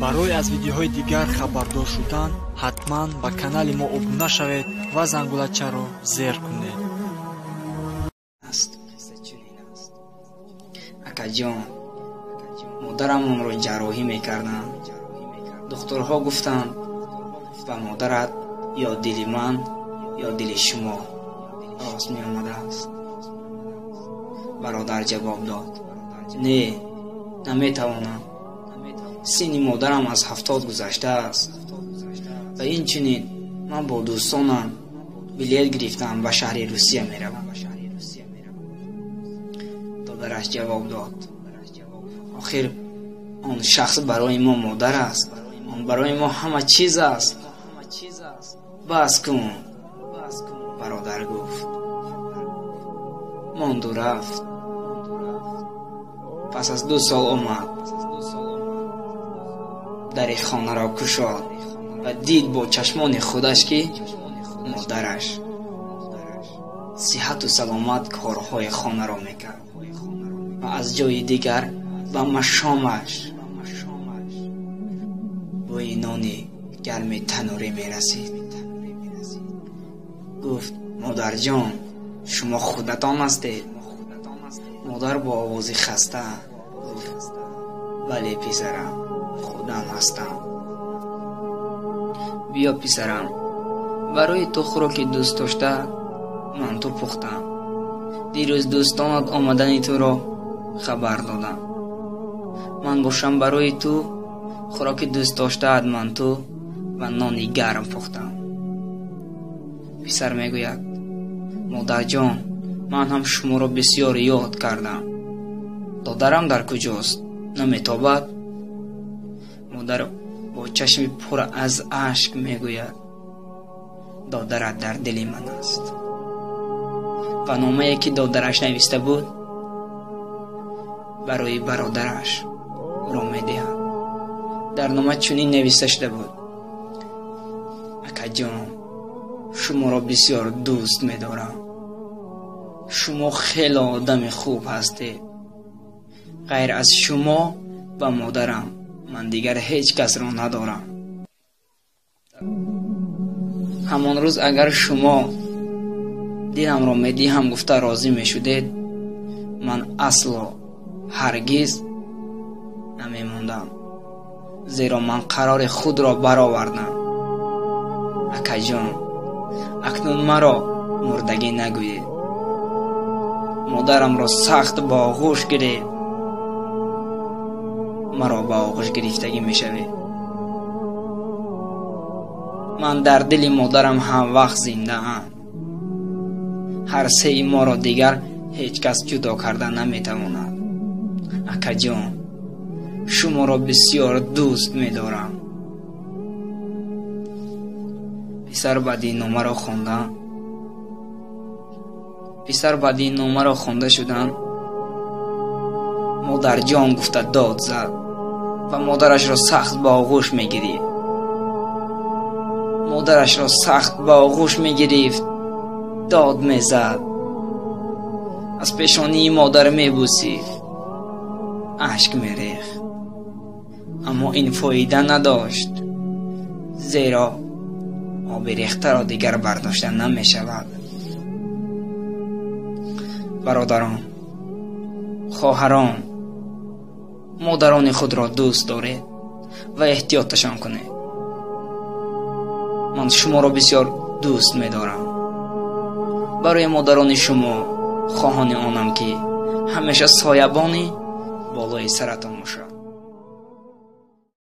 Барои аз видеоҳои дигар хабардор шудан ҳатман ба канали мо обуна шавед ва зангулачаро зер кунед. Акаҷон, модарамонро ҷарроҳӣ мекарданд. Духтурҳо гуфтанд ба модарат ё дили ман ё дили шумо рост меомадааст. Бародар ҷавоб дод: не, наметавонам. Синни модарам аз 70 гузаштааст ва инчунин ман бо дӯстонам билет гирифтам ба шаҳри Русия меравам. Додараш ҷавоб дод: охир он шахс барои мо модар аст, он барои мо ҳама чиз аст. Бас кун, бародар гуфт. Монду рафт. Пас аз 2 сол омад. Дари хонаро кушод ва дид бо чашмони худаш ки модараш сиҳату саломат корҳои хонаро мекард ва аз ҷои дигар ба машомаш бӯи нони гарми танӯрӣ мерасид. Гуфт: модарҷон, шумо худатон ҳастед. Модар бо овози хаста гуфт: бале писарам, худам ҳастам. Биё писарам, барои ту хӯроки дӯст дошта ман ту пухтам. Дирӯз дӯстонат омадани туро хабар додам. Ман бошам барои ту хӯроки дӯст доштаат ман ту ва нони гарм пухтам. Писар мегӯяд: модарҷон, ман ҳам шуморо бисёр ёд кардам. Додарам дар куҷост? Наметобад? Модар бо чашми пур аз ашк мегӯяд: додарат дар дили ман аст. Ва номае ки додараш нависта буд барои бародараш ӯро медиҳад. Дар нома чунин нависта шуда буд: акаҷон, шуморо бисёр дӯст медорам. Шумо хеле одами хуб ҳастед. Ғайр аз шумо ва модарам ман дигар ҳеҷ касро надорам. Ҳамон рӯз агар шумо диламро медиҳам гуфта розӣ мешудед, ман асло ҳаргиз намемондам, зеро ман қарори худро баровардам. Акаҷон, акнун маро мурдагӣ нагӯед. Модарамро сахт ба оғӯш гиред. Маро ба оғӯш гирифтагӣ мешавед. Ман дар дили модарам ҳам вақт зиндаам. Ҳар сеи моро дигар ҳеҷ кас ҷудо карда наметавонад. Акаҷон, шуморо бисёр дӯст медорам. Писар баъди номаро хонда. Писар баъди номаро хонда шудан модарҷон гуфта дод зад ва модарашро сахт ба оғӯш мегирифт. Модарашро сахт ба оғӯш мегирифт, дод мезад, аз пешонии модар мебусид, ашк мерехт. Аммо ин фоида надошт, зеро оби рехтаро дигар бардошта намешавад. Бародарон, хоҳарон, модарони худро дӯст доред ва эҳтиёташон кунед. Ман шуморо бисёр дӯст медорам. Барои модарони шумо хоҳони онам ки ҳамеша соябони болои саратон бошад.